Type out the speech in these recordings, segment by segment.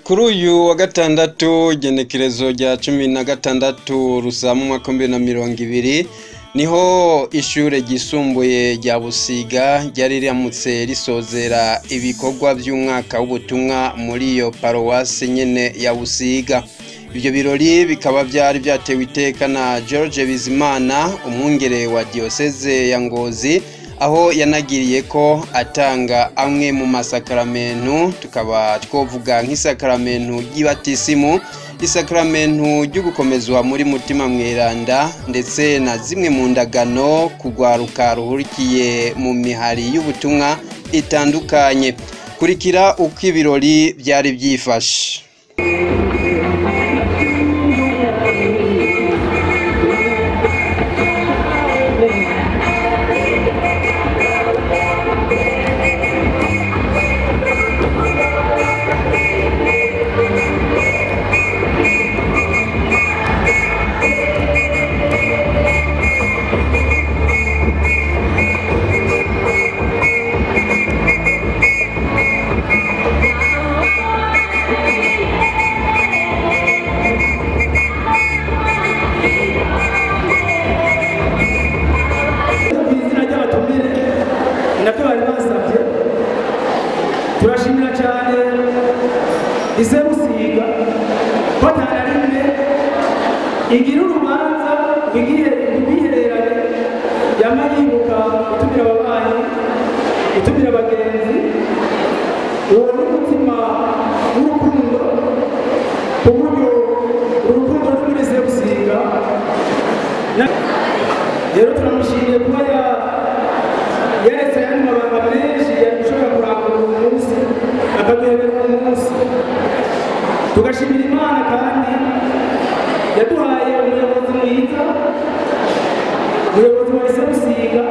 Kuri uyu wa gatandatu, igenekerezo rya 16 Rusama umwaka 2020, niho ishure ryisumbuye rya Busiga ryari riramutse risozera ibikorwa by'umwaka w'ubutumwa muri iyo paruwasi nyene ya Busiga. Ibyo birori bikaba byari byatewe iteka na George Bizimana, umwungere wa diocese ya Ngozi, aho yanagiriye ko atanga amwe mu masakaramentu. Tukaba twovuga nk'isakaramentu ry'ibatisimu, isakaramentu ryo gukomezwa muri Mutima Mweranda, ndetse na zimwe mu ndagano kugwaruka ruhurikiye mu mihari y'ubutumwa itandukanye. Kurikira uko ibirori byari byifashe. Izina ry'abatumire ni nabyo bari basabye. Turashimira cyane lycée Busiga ko atana rimwe igira urubanza rw'ihererane, yama yibuka gutumira ababanyi, gutumira abagenzi. Uwo ni umutima w'urukundo, ku buryo urukundo ruri muri lycée Busiga. Rero turamushimiye kuba yaretse ayandi mabanga menshi yari gushobora kurangura uyu munsi, akaduhebera uyu munsi. Tugashimira Imana kandi yaduhaye umuyobozi mwiza, umuyobozi wa lycée Busiga.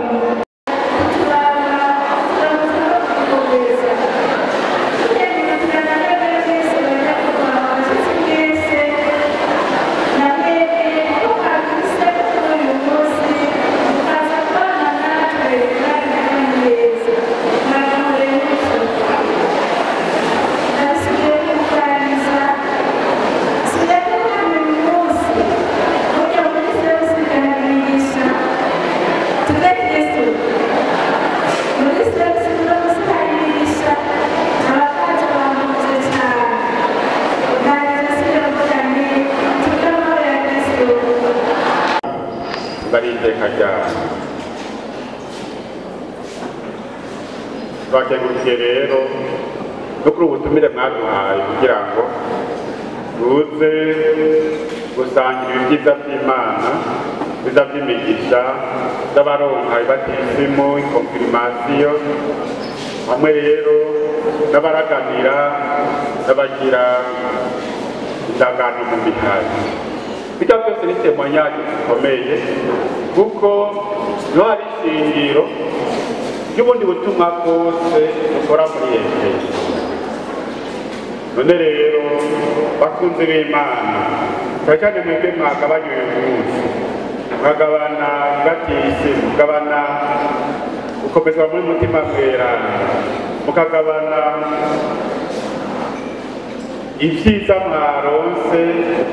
Bari iteka ryabo twakengurukiye rero no kuri ubutumire mwaduhaye kugira ngo tuze gusangira ibyiza by'Imana, ibyiza by'imigisha z'abaronka ibatisimu, ikonfirmasiyo, hamwe rero n'abaraganira n'abagira indagano mu mihari. Bijya byose ni témoignage zikomeye, kuko niho hari ishingiro ry'ubundi butumwa bwose dukora muri Ekereziya. None rero, bakunzi b'Imana, cyane cyane mwebwe mwagabanye uyu munsi, mwagabana ibatisi, mugabana gukomezwa muri Mutima Mweranda, mukagabana ibyiza mwaronse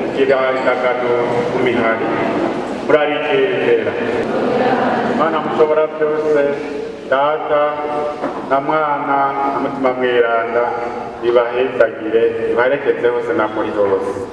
kugira indagano mu mihari, murarigendera. Imana mushobora byose, Data na Mwana na Mutima Mweranda, ibahezagire, ibaherekeze hose na muri hose.